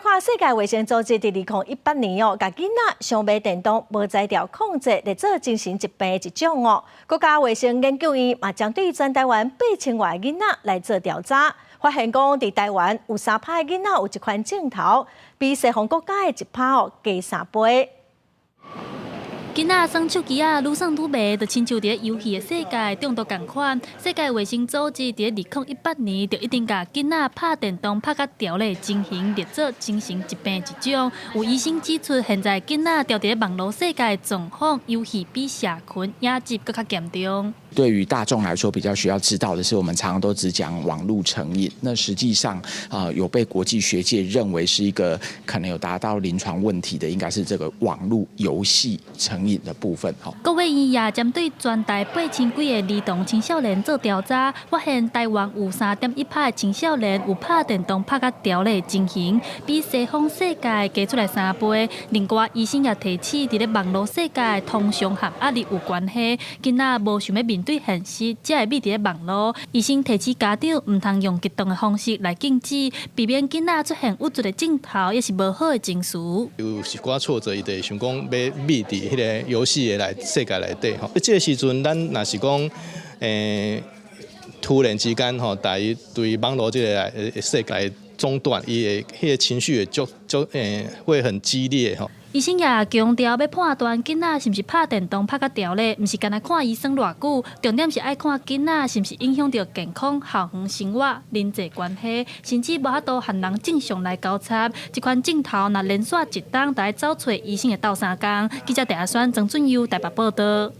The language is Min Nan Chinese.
看世界衛生組織佇2018年哦，共囡仔傷迷電動無才調控制列做精神疾病的一種哦。國家衛生研究院嘛針對全台灣8000外囡仔來做調查，發現講佇台灣有3趴的囡仔有這款症頭，比西方國家的1趴哦加3倍。囡仔耍手機仔，愈耍愈迷，就親像佇咧遊戲的世界中毒仝款。世界衛生組織佇2018年就已經共囡仔拍電動拍甲著咧情形列做精神疾病一種。有醫生指出，現在囡仔著佇咧網路世界的狀況，遊戲比社群影集閣較嚴重。對於大眾來說，比較需要知道的是，我們常常都只講網路成癮，那實際上啊，有被國際學界認為是一個可能有達到臨床問題的，應該是這個網路遊戲成癮的部分。國衛院也針對全台8000幾个兒童青少年做調查，發現台灣有3.1趴的青少年有拍電動拍甲著咧的情形，比西方世界加出來3倍。另外，醫生也提醒，佇咧網路世界通常和壓力有關係，囡仔無想欲面對現實，才會覕佇咧網路。醫生提醒家長，毋通用極端的方式來禁止，避免囡仔出現鬱卒的症頭，抑是無好的情緒。有一寡挫折，伊就會想講欲覕佇彼个遊戲的內世界內底吼。這个時陣，咱若是講，突然之間吼，共伊對網路這个世界中斷，伊的彼个情緒會足足會很激烈吼。醫生也強調，欲判斷囡仔是毋是拍電動拍甲著咧，毋是干焦看伊耍偌久，重點是愛看囡仔是毋是影響著健康、校園生活、人際關係，甚至無法度和人正常來交談。這款症頭若連續一冬，就愛走揣醫生會鬥相共。記者鄭阿宣、曾俊佑台北報導。